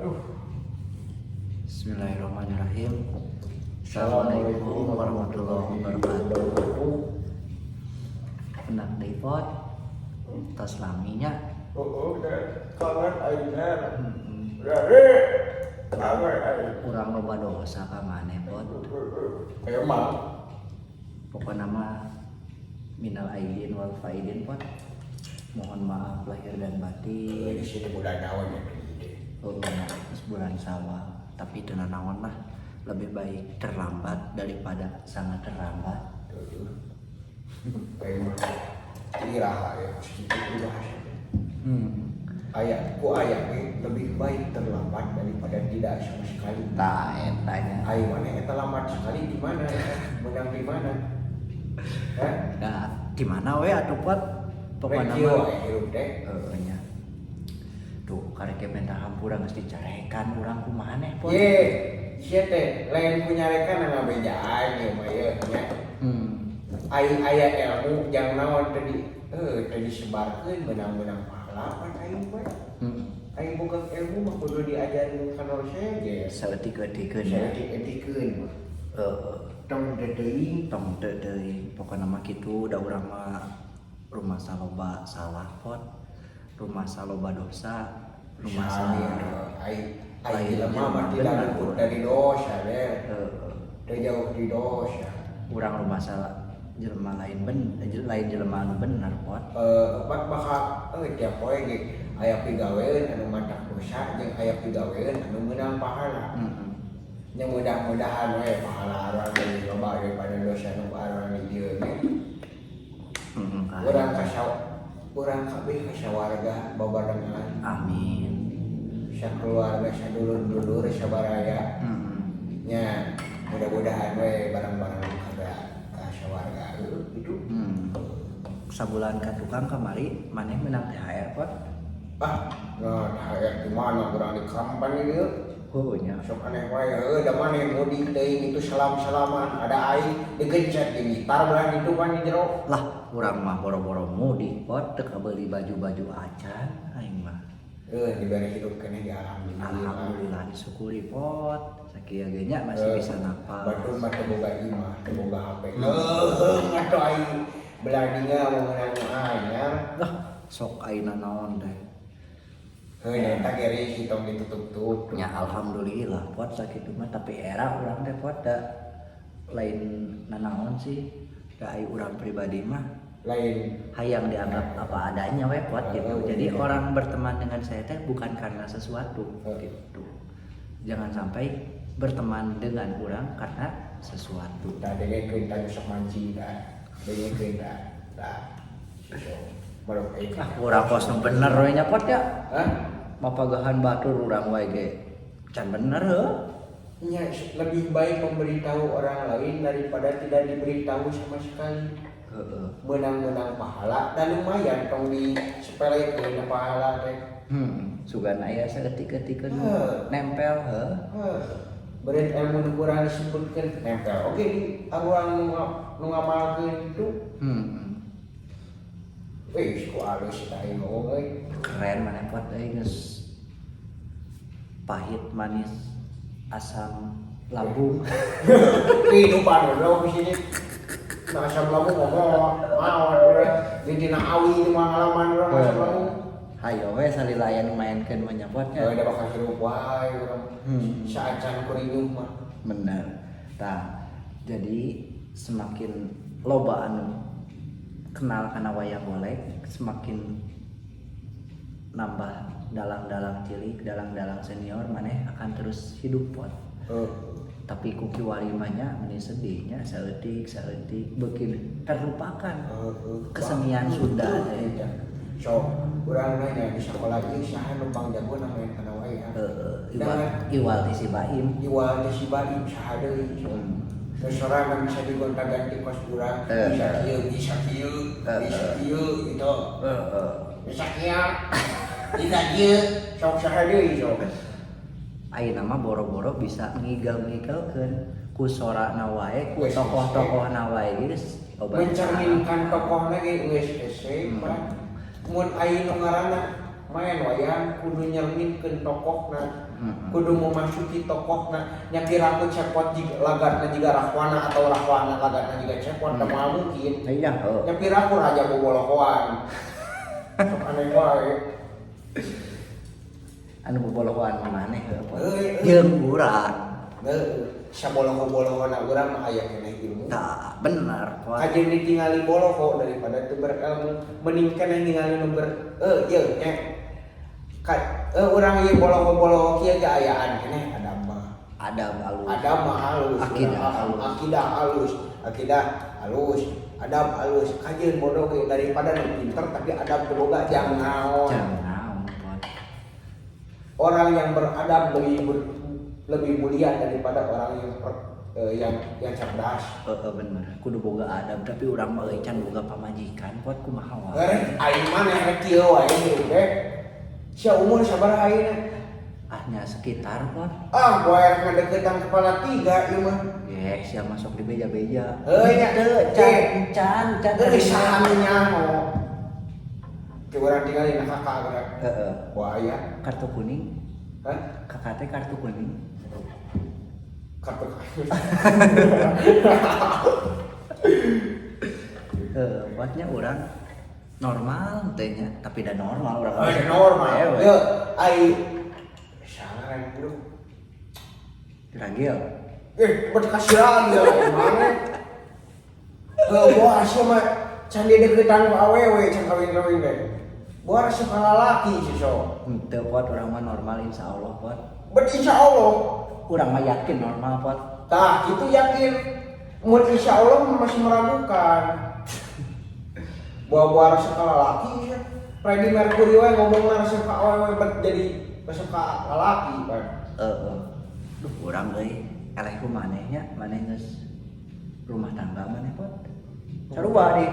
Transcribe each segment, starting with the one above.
Aduh. Bismillahirrahmanirrahim. Assalamualaikum warahmatullahi wabarakatuh. Enak deui, Pot. Tos lami nya. Oh, udah kangen aing. Hmm. Udah, kangen aing. Urang loba dosa ka maneh, Pot. Emang. Pokokna mah minal aidin wal faidin, Pot. Mohon maaf lahir dan batin. Di sini bulan naon ya? Oh, geus bulan Sawal, tapi teu naon lah. Lebih baik terlambat daripada sangat terlambat. Aing mah iraha ya gitu bahasa. Aya ku aya ge lebih baik terlambat daripada tidak sama sekali. Tah, eta nya. Aing mana eta lambat sekali di mana ya? Menang di mana? Hah? Nah, di mana we atuh, Pot? Pokokna Rek kieu mah we hirup teh. Heeh nya. Tuh, karek minta hampura geus dicarekan urang kumaha neh, Pot? Ye, sia teh lain ku nyarekan ngabejaan ieu mah ieu nya. Ai aya ilmu jang naon tadi tadi disebarkeun menang-menang pahala pan aing mah. Aing boga ilmu mah kudu diajarin ka nu sejen. Saeutik-eutikeun ya. Saeutik-eutikeun mah. Heeh. Tong teuing. Tong teu teuing. Pokona mah kitu da urang mah rumasa loba salah, Pot. Rumasa loba dosa, rumasa Sami aing aing lain jelema mah jelema tidak bener. Luput dari dosa deh. Heeh. Teu jauh di dosa. Urang rumasa jelema lain ben lain jelema anu bener, Pot. Pak bakal tiap poe ge aya pigaweun anu matak dosa jeung aya pigaweun anu meunang pahala. Nya mudah-mudahan we pahala urang leuwih loba daripada dosa nu urang di dieu nya. Heeh. Urang ka urang kabeh ka sawarga babarengan. Amin. Sakeluarga, sadulur-dulur, sabaraya. Nya mudah-mudahan we bareng-bareng kabeh ka sawarga gitu. Sabulan ka tukang kamari maneh menang THR, Pot? Ah, nah, THR di mana urang di kampanye ieu? Oh nya. Sok aneh wae heueuh da maneh mudik teuing itu salam-salaman ada aing digencet di gitar belah itu kan di jero. Lah, urang mah boro-boro mudik, Pot, teu kabeuli baju-baju acan aing mah. Dibere hidup keneh ge alhamdulillah. Alhamdulillah disyukuri, Pot. Sakieu ge nya masih bisa napas. Batur mah teu boga imah, teu boga HP. Leuheung atuh aing belah dinya mau meunang nu anyar. Lah, sok ayeuna naon teh. Heuh, eta ge risi tong ditutup-tutup. Ya alhamdulillah, Pot, sakitu mah, tapi era urang teh, Pot, da lain nanaon sih, da ai urang pribadi mah Lain hayang dianggap apa adanya we, Pot, gitu. Oh, Jadi iya. orang berteman dengan saya teh bukan karena sesuatu Oh. gitu. Jangan sampai berteman dengan orang karena sesuatu. Tah, dengekeun tah sok mancing tah. Dengekeun tah. Tah. So, baru aing. Ah, urang kos nu bener we nya, Pot, ya. Hah? Mapagahan batur urang wae ge can bener heuh. Ya, lebih baik memberitahu orang lain daripada tidak diberitahu sama sekali. Heeh. Menang-menang pahala dan lumayan tong di sepelekeun pahala teh. Sugan aya saeutik-eutikeun Heuh. nempel heuh. Heuh. Beureut ilmu nu kurang disebutkeun nempel. Oke di urang nu ngamalkeun itu. Wih, ku alus eta aing ngomong euy. Keren maneh, Pot, euy, geus pahit manis asam lambung. Kehidupan goblok di sini. Nah, asam lambung ngomong, maot urang. Di dina awi di pengalaman urang asam lambung. Hayo we salila aya nu maenkeun mah nya, Pot, nya. Ya udah bakal hirup wae urang. Saacan kurinyuh mah. Bener. Tah, jadi semakin loba anu kenal kana wayang golek, semakin nambah dalang-dalang cilik, dalang-dalang senior, maneh akan terus hidup, Pot. Tapi ku kiwari mah nya meni sedihnya saeutik saeutik beuki terlupakan kesenian Sunda teh. Iya. So, urang nanya di sekolah ieu saha nu pangjago main kana wayang? Heeh, iwal iwal ti si Baim. Iwal teh si Baim saha deui? So. Terus sorangan bisa digonta-ganti kos urang, bisa kieu, bisa kieu, bisa kieu gitu. Bisa kieu. Bisa kieu, sok saha deui sok? Ayeuna mah boro-boro bisa ngigal-ngigalkeun ku sorana wae, ku Wes, tokoh-tokohna wae geus loba. Mencerminkan tokohna ge geus hese. Mun aya nu ngaranna Main wayang kudu nyerminkeun tokohna. Kudu memasuki tokohna. Nya kira aku Cepot jiga lagatna jiga Rahwana atau Rahwana lagatna jiga Cepot, teu moal mungkin. Iya, heuh. Nya piraku raja bobolohoan. Sok aneh wae. Anu bobolohoan maneh heuh, Pot. Heuh. Jeung urang. Heuh, saboloho-bolohona urang mah aya keneh ilmu. Tah, bener, Pot. Kajeun ditingali boloho daripada teu berilmu, mending keneh ningali nu ber ieu nya. Ka urang ieu boloho-boloho kieu ge ayaan keneh adab mah. Adab alus. Adab mah halus, Akidah urang halus. Akidah halus, akidah halus, adab halus. Kajeun bodoh ge daripada nu pinter tapi adab teu boga jang naon. Jang naon, Pot. Orang yang beradab lebih mulia daripada orang yang yang cerdas. Heeh, bener. Kudu boga adab, tapi urang mah euy can boga pamajikan, Pot, kumaha wae. Rek aing maneh rek kieu wae hirup teh. Sia umur sabaraha ayeuna? Ah, nya sekitar, Pot. Ah, poe rek ngadeukeutan kepala tiga ieu mah. Eh, sia masuk di beja-beja. Heuh nya. Teu, can, can, can. Euy saha nu nyaho? Ke urang tinggal dina kakak geura. Heeh. Wah aya. Kartu kuning. Hah? Kakak teh kartu kuning. Kartu. Heeh, buatnya urang normal teh nya, tapi da normal urang. Oh, normal. Ewe. Ye, ai salah yang bro. Diragil. Bet kasih lagi ya, mana? Wah, sia mah can dideukeutan ku awewe can kawin-kawin teh. Buah resep ka lalaki sih sok. Henteu, Pot, urang mah normal insyaallah, Pot. Bet insyaallah. Urang mah yakin normal, Pot. Tah, itu yakin. Mun insyaallah masih meragukan. Buah-buah resep ka lalaki sih. Freddie Mercury wae ngomongna resep ka awewe bet jadi resep ka lalaki, Pak. Heeh. Duh, urang euy eleh ku maneh nya, maneh geus rumah tangga maneh, Pot. Sarua deh.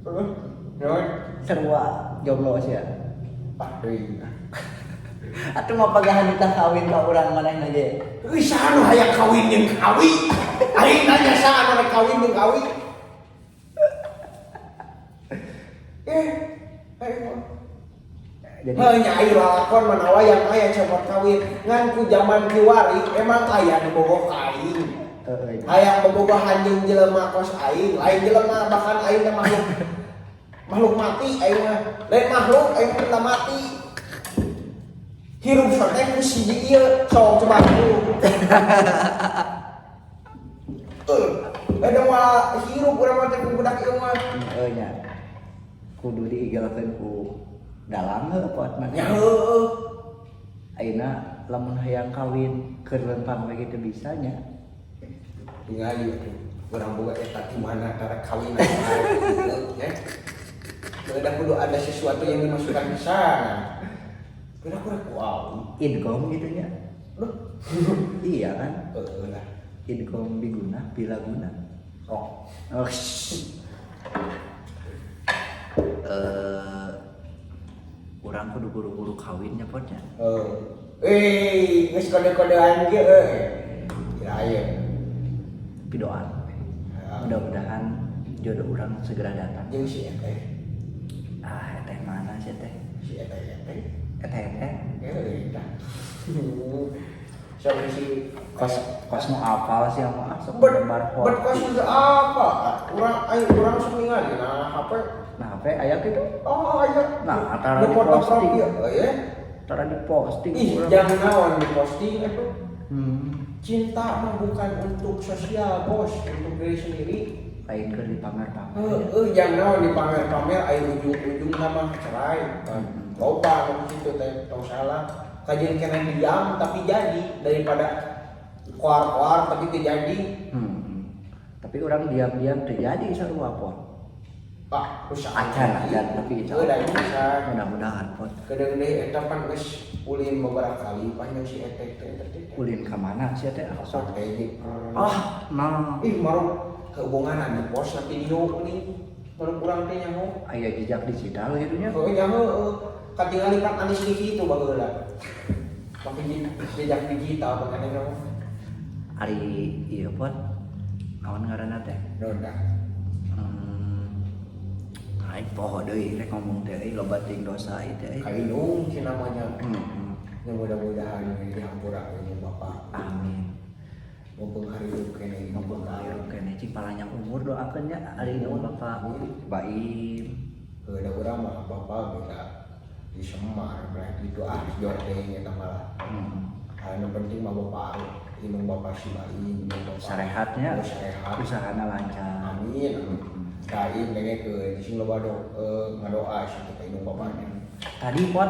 Heeh. Naon? Sarua jomblo sia. Ah, deui. Atuh mah pagahan ditah kawin ka urang manehna ge. Euy, saha nu hayang kawin jeung kawi? Aing nanya saha nu rek kawin jeung kawi? Aing mah. Jadi Heuh nya ai lalakon mah wayang aya copot kawin. Ngan ku jaman kiwari emang aya nu bogoh ka aing. Heeh. Hayang bobogohan jeung jelema kos aing, lain jelema bahkan aing teh makhluk makhluk mati aing mah. Lain makhluk aing mah benda mati. Hirup teh ku siji ieu, sok coba hirup. Ada mah hirup urang mah teh ku budak ieu mah. Heeh nya. Kudu diigelkeun ku dalang heuh, Pot, maneh. Nya heueuh. Ayeuna lamun hayang kawin keur lempang we kitu bisa nya. Tingali atuh urang boga eta di mana cara kawin nya. Beda kudu ada sesuatu yang dimasukkan ke sana. Beda kudu wow. Idgham gitu nya. Duh. Iya kan? Heeh lah. Idgham biguna bila guna. Oh. Oh. Urang kudu buru-buru kawin nya, Pot nya. Heeh. Geus kode-kodean ge euy. Ya aya. Tapi doa. Mudah-mudahan jodoh urang segera datang. Jeung si eteh. Ah, eteh mana sih eteh? Si eteh eteh. Eteh eteh. Heuh tah. Siapa si Kos kos nu apal sih sama sok Bet gambar bet kos foto. nu apa? Urang aing urang sok ningali nah HP. Nah, HP aya kitu. Oh, aya. Nah, antara di di foto posting. profil, oh ya. Tara di posting Ih, urang. jangan naon di posting atuh. Cinta mah bukan untuk sosial, bos, untuk diri sendiri. Lain keur dipamer-pamer. Heeh, jangan naon dipamer-pamer aya ujung-ujungna mah cerai. Loba nu kitu teh tong salah. Kajeun kena diam tapi jadi daripada koar-koar tapi teu jadi. Tapi orang diam-diam terjadi sarua, Pot. Ah, rusak. Acan, acan, tapi Heuh, da bisa. Mudah-mudahan, Pot. Kedeung deui eta pan geus ulin beberapa kali panjang si eteh teh eta teh. Ulin ka mana sih teh? Sok teh jeung. Ah, nah. Ih, maruk hubungan di pos na video nih. Maruk urang teh nyaho. Aya jejak digital gitu nya. Heuh nyaho heuh. Katingali kan Anis di kitu baheula. Pake jejak digital makanya nyaho. Ari ieu, Pot. Naon ngaranna teh? Naon tah? Aing poho deui rek ngomong teh euy loba teuing dosa ieu teh euy. Ka indung cenah mah nya. Heeh. Ya mudah-mudahan dihampura indung bapak. Amin. Mumpung hirup keneh. Mumpung hirup keneh cing panjang umur doakeun nya ari indung bapak. Baim. Heuh da urang mah bapak bisa di Semar berarti itu ah jor teh eta malah. Anu penting mah bapak indung bapak si Baim, indung bapak. Sarehatnya. Oh, sarehat. Usahana lancar. Amin. Kain dengekeun sing loba ngadoa sih ka indung bapaknya. Tadi pot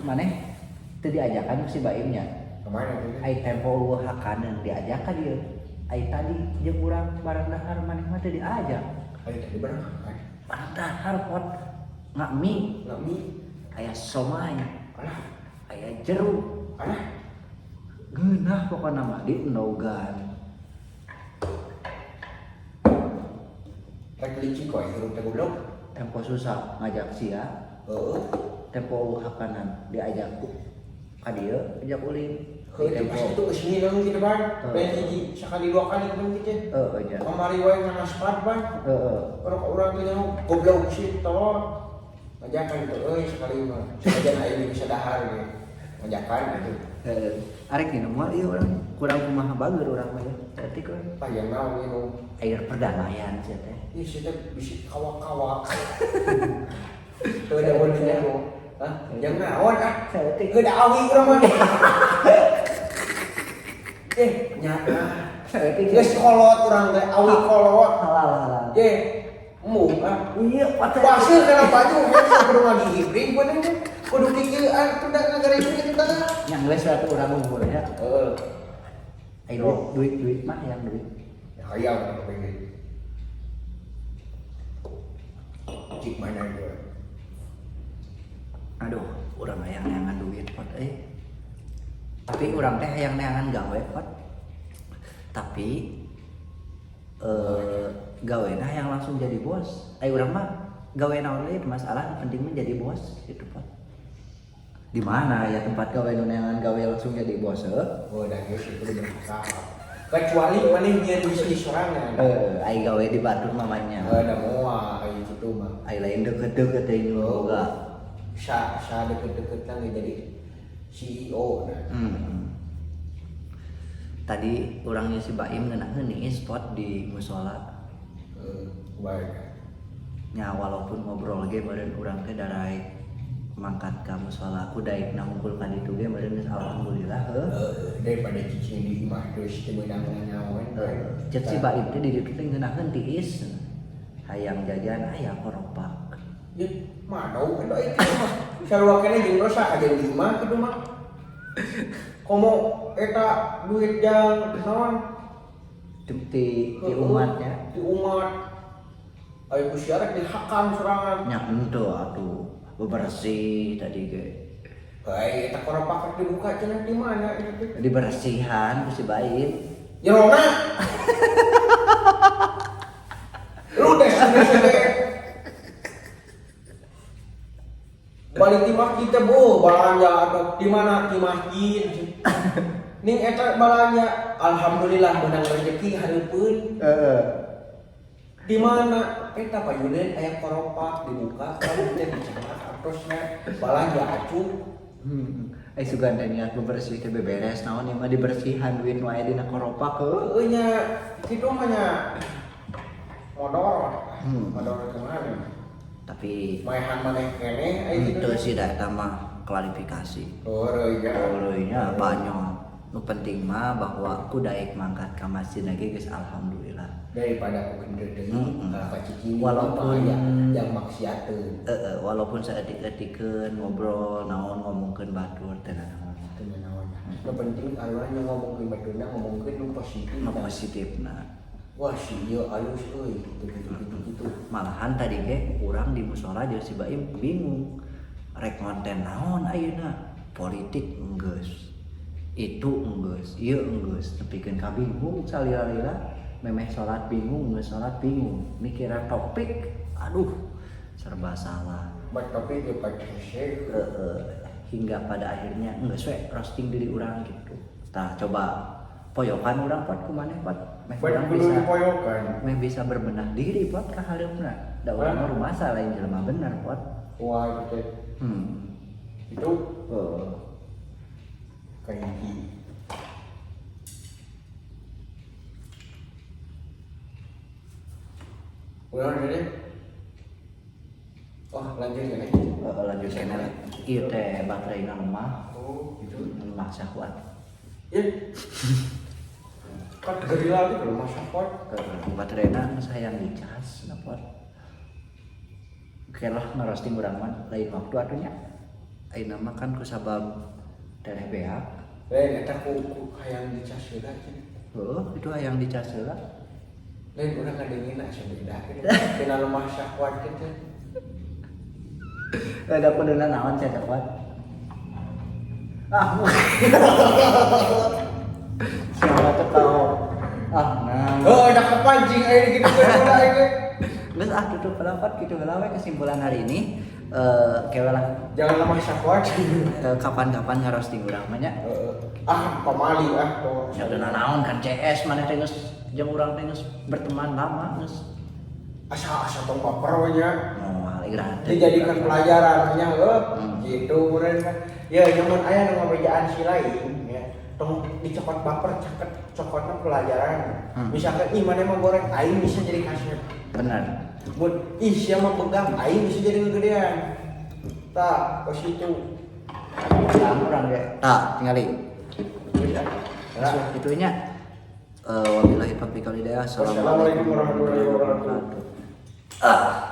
maneh teu diajakan ku si Baimnya. Kemana tuh? Ai tempo eueuh hakaneun diajak ka dieu. Ai tadi jeung urang barang dahar maneh mah teu diajak. Ai tadi barang kan? Barang dahar pot ngami Ngami. Aya somai, Alah, aya jeruk. Alah. Geunah pokona mah di endogan. Rek licik wae hirup teh goblok. Tempo susah ngajak sia. Heeh. Tempo eueuh hakanan diajak ku ka dieu ajak ulin. Heuh, Tempo. pas itu geus ngineng kitu ban. Heeh. Lain hiji sakali dua kali kan kitu. Heeh, nya. Kamari wae nganaspat ban. Heeh. Orang urang teh nyaho goblok sih tolong. Ngajakan teh euy sakali mah. Sanajan aing bisa dahar ge. Ngajakan gitu. Heeh. Arek minum moal ieu urang kurang kumaha bager urang mah ya. Saeutik we. Tah yang naon minum. Air perdamaian sia teh. Ih, sia teh bisi kawak-kawak. Teu da mun nyaho. Hah? Yang naon ah? Saeutik. Heuh da awi urang mah. Nya. Saeutik. Geus kolot urang teh, awi kolot. Halal halal. Embung ah. Iya, patah. Pasir kana baju, geus kudu ngagigipring beunang teh. Kudu kikieuan kudu ngagareun kitu teh. Yang geus atuh urang unggul ya. Heeh. Ai duit duit mah yang duit. Ya hayang kudu pengen. Cik mana dia? Aduh, urang hayang neangan duit pot euy. Tapi urang teh hayang neangan gawe pot. Tapi gawena yang langsung jadi bos. Ai urang mah gawe naon deui masalah penting mah jadi bos gitu pot. Di mana ya tempat gawe nu neangan gawe langsung jadi bos heuh? Oh, da geus itu bertahap. Kecuali maneh nyieun bisnis sorangan. Ai gawe di batur mamanya. Heuh, da moal ai kitu mah. Ai lain deket-deket teh nu boga. Sa deket-deket lah jadi CEO nah. Tadi orangnya si Baim ngeunaheun nih spot di musola. Baik. Nya walaupun ngobrol ge meureun urang teh daraek mangkat ka musola ku daek na hungkul ka ditu ge meureun geus alhamdulillah heuh. Daripada cicing di imah terus teu meunang nyaon. Cek si Baim teh di ditu teh ngeunaheun tiis. Hayang jajan aya koropak. Ya, manau kan bae kitu mah. Sarua keneh jeung dosa aja di imah kitu mah. Komo eta duit jang naon? Di umatnya. Di umat. Ayo ku syarat dihakam sorangan. Nya henteu atuh. Bebersih tadi ge. Baik, eta koropak dibuka cenah di mana eta teh? Dibersihan ku si Baim. Jerona. Lu deh deh. Balik di masjid teh bu, balanja atau di mana di masjid. Ning eta balanja, alhamdulillah menang rezeki hareupeun. Heeh. Di mana eta payuneun aya koropak dibuka kan teh dicanak atosna balanja acuh. Sugan teh niat bebersih teh beberes naon ieu mah dibersihan duit nu aya dina koropak heuh. Heueuh nya kitu mah nya modor. Modor kemana? Tapi maehan maneh keneh aya kitu. Henteu sih da eta mah klarifikasi. Heueuh nya. Heueuh nya banyak. Nu penting mah bahwa ku daek mangkat ka masjid lagi geus alhamdulillah. Daripada ku henteu deui ka cicing Walaupun aya yang maksiateun. Heeh, walaupun saeutik-eutikeun ngobrol naon ngomongkeun batur teh naon. Teu naon. Nu penting alurna ngomongkeun baturna ngomongkeun nu positif. Nu positifna. Wah si ieu alus euy gitu gitu gitu gitu. Malahan tadi ge urang di musola jeung si Baim bingung. Rek konten naon ayeuna? Politik enggeus. Itu enggeus, ieu enggeus. Nepikeun ka bingung salila-lila, memeh salat bingung, geus salat bingung. Mikiran topik, aduh serba salah. Baik topik ge pake hese. Heeh, hingga pada akhirnya enggeus we roasting diri urang gitu. Tah coba poyokan urang pot kumaneh pot. Meh Baik urang kudu bisa dipoyokan. Meh bisa berbenah diri pot ka hareupna. Da urang mah rumasa lain jelema bener, Pot. Wah, gitu. Itu Oh. kayak gini. Udah ini. Oh, lanjut ya nih. Lanjut kene lah. Ieu teh baterainya lemah. Oh, gitu. Lemah syahwat. Ya. Kan gerila gitu lemah syahwat. Baterainya geus hayang dicas na, Pot. Oke lah ngerosting urang mah lain waktu atuh nya. Ayeuna mah kan kusabab tereh beak. Lain eta ku hayang dicas heula cenah. Heeh, itu hayang dicas heula. Lain urang ngadengin asa beda gitu. Tina lemah syahwat gitu. Ada kuduna naon sia syahwat? Ah. Siapa tuh kau? Ah, nah. Oh, ada kepancing aing gitu kan udah aing. Geus ah tutup pelapat gitu heula we kesimpulan hari ini. Kewe lah. Jangan lemah syahwat. Kapan-kapan ngarosting urang mah nya. Heeh. Ah, pamali ah. Tong. Ya udah naon kan CS maneh teh geus jeung urang teh geus berteman lama geus. Asa-asa tong baper we nya. Moal ieu Dijadikan pelajaran nya heuh. Gitu meureun kan. Ya nyamun aya nu ngabejaan si lain ya. Tong dicokot baper caket cokotna pelajaran. Misalkan ih maneh mah goreng aing bisa jadi kasep. Bener. Mun ih sia mah begang aing bisa jadi ngegedean. Tah, kos itu. Tah urang ge. Tah, tingali. Nah, Itunya wabillahi taufiq wal hidayah. Wassalamualaikum warahmatullahi wabarakatuh. Ah.